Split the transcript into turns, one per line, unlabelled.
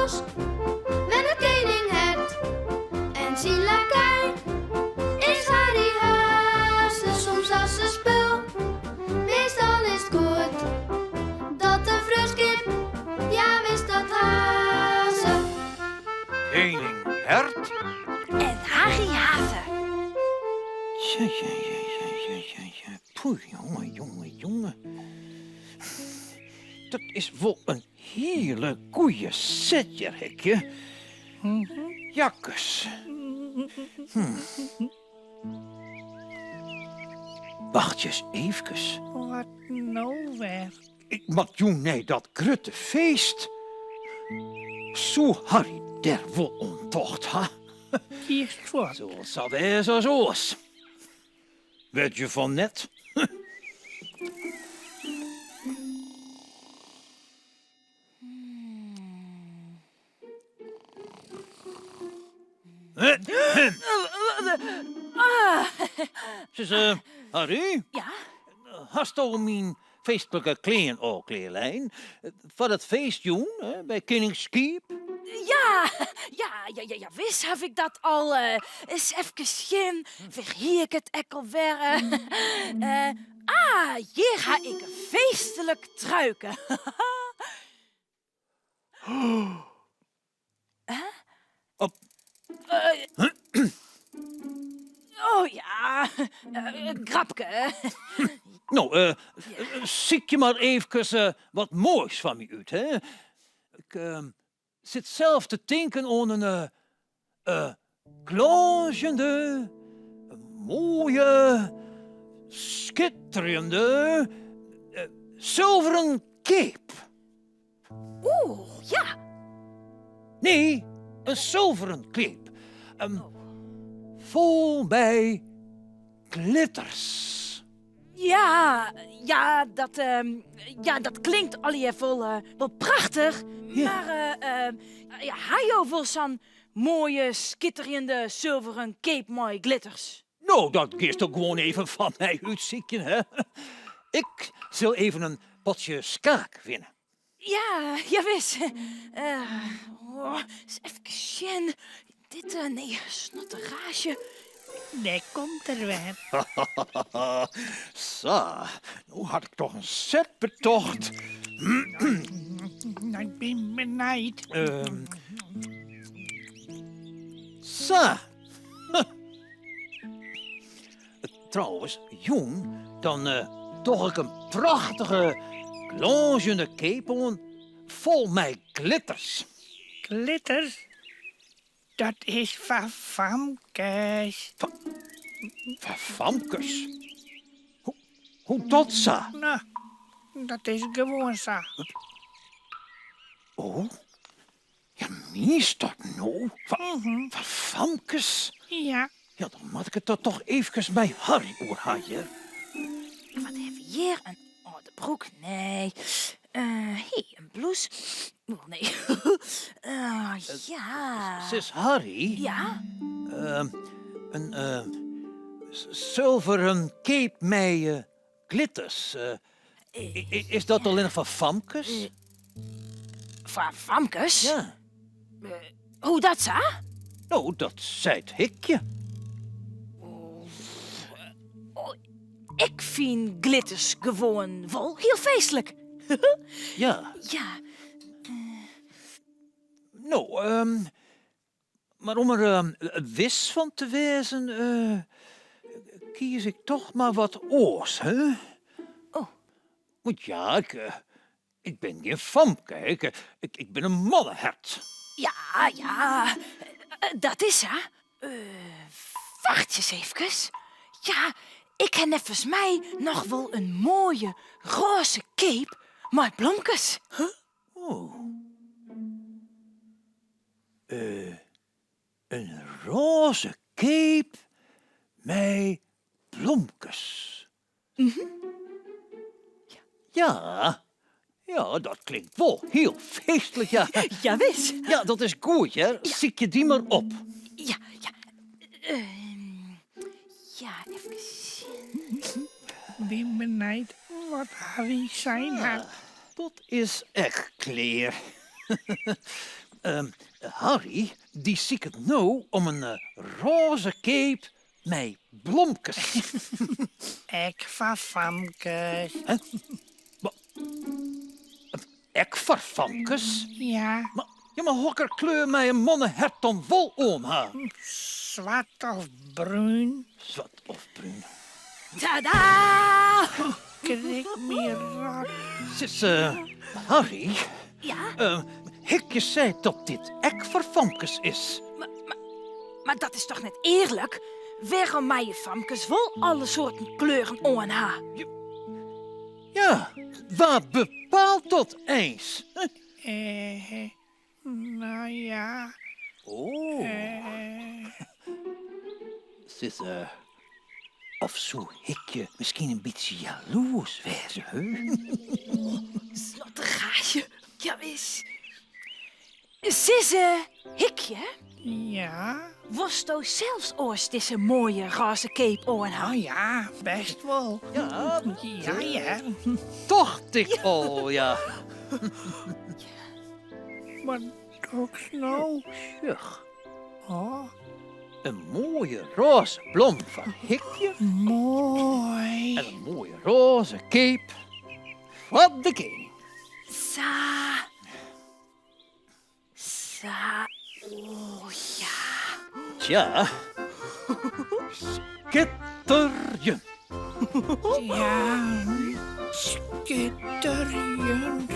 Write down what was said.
bosk wennet kening Hert en syn lakei is Harry Haze. Soms as se spul, meastal is 't goed dat de freonskip, ja wis dat ha se.
Kening Hert
en Harry Haze.
Tja, ja, ja, ja, ja, ja, ja. Poeh, jonge, jonge, jonge. Dat is wol in hiele goeie set hjir, Hikje. Jakkes. Wacht ris eefkes.
Wat no wer?
Ik moat jûn nei dat grutte feest. Soe Harry dêr wol oan tocht ha?
Giest fuort.
Soe wol sa wêze as oars. Wit je fan net? Sis, Harry?
Ja?
Hasto myn feestlike klean al klearlein foar dat feest jûn by Kening Skiep?
Ja, ja, ja, ja, ja, wis haw ik dat al. Ris efkes sjen, wêr hie ik it ek alwer? Ah, hjir ha ik in feestlik truike.
Op.
Oh ja, grapke.
No, sykje mar eefkes wat moais foar my út, hè. Ik sit sels te tinken oan in glânzjende, moaie, skitterjende sulveren cape.
Oeh, ja.
Nee, in sulveren cape. Fol mei glitters.
Ja, ja, dat, ja, dat klinkt allegear wol, wol prachtich.
Ja.
Mar ja, ha jo wol sa'n moaie, skitterjende sulveren cape mei glitters?
No, dat giest toch gewoan even fan my útsykjen, hè? Ik sil even in potsje skaak winne.
Ja, jawis. Oh, ris efkes sjen. Dit, nee, snotteraasje.
Dêr komt er wer.
Sa, no had ik toch in set betocht.
Ik bin benijd.
Sa. Trouwens, jûn, dan doch ik in prachtige glânzjende cape oan, fol mei glitters.
Glitters? Dat is foar famkes.
Foar famkes? Hoe dat sa?
No, dat is gewoan sa.
Oh, Ja, mienst dat no? Foar famkes?
Ja.
Ja, dan moat ik it der toch eefkes mei Harry oer ha, hear.
Wat ha we hjir? In âlde broek? Nee. Hé, in blouse? Oh, nee. Ja.
Sis Harry?
Ja?
In sulveren cape mei glitters. Is dat allinnich foar famkes?
Foar famkes?
Ja.
Hoe dat sa?
No, dat seit Hikje.
Oh, ik fyn glitters gewoan wol hiel feestlik.
Ja.
Ja.
No, mar om der wis fan te wêzen, kies ik toch mar wat oars, hè?
Oh.
Want ja, ik bin gjin famke, ik bin in mannehert.
Ja, ja, dat is sa. Wacht ris eefkes. Ja, ik ha neffens my noch wol in moaie rôze cape mei blomkes.
Oh. In rôze cape mei blomkes. Ja, ja, dat klinkt wol hiel feestlik, ja.
Jawis.
Ja, dat is goed, hear. Sykje dy mar op.
Ja, ja. Ja, even sjen.
Bin benijd wat Harry sein hat.
Dat is ek klear. Harry, dy siket no om in rôze cape mei blomkes.
Ek foar famkes.
Hè? Ek foar famkes?
Ja.
Mar, ja, mar hokker kleur mei in mannehert dan wol oan ha?
Swart of brún.
Swart of brún.
Tada!
Skrik my rot.
Sis, Harry.
Ja?
Hikje seit dat dit ek foar famkes is.
Mar dat is toch net earlik? Wêrom meie famkes wol alle soarten kleuren oan ha?
Ja, wa bepaalt dat eins?
Eh, no ja.
Oh. Sis, of soe Hikje miskien in bytsje jaloers wêze, huh?
Snottergaasje, jawis. Sis, Hikje?
Ja?
Wolsto sels oars dizze moaie rôze cape oan ha?
Oh ja, bêst wol.
Ja,
Ja, ja.
tocht ik al, ja.
Wat dochst no?
Sjoch,
Oh,
in moaie rôze blom foar Hikje
moai.
en in moaie rôze cape foar de kening.
Sa. Sa, oh ja.
Tja, skitterjend.
Ja, skitterjend.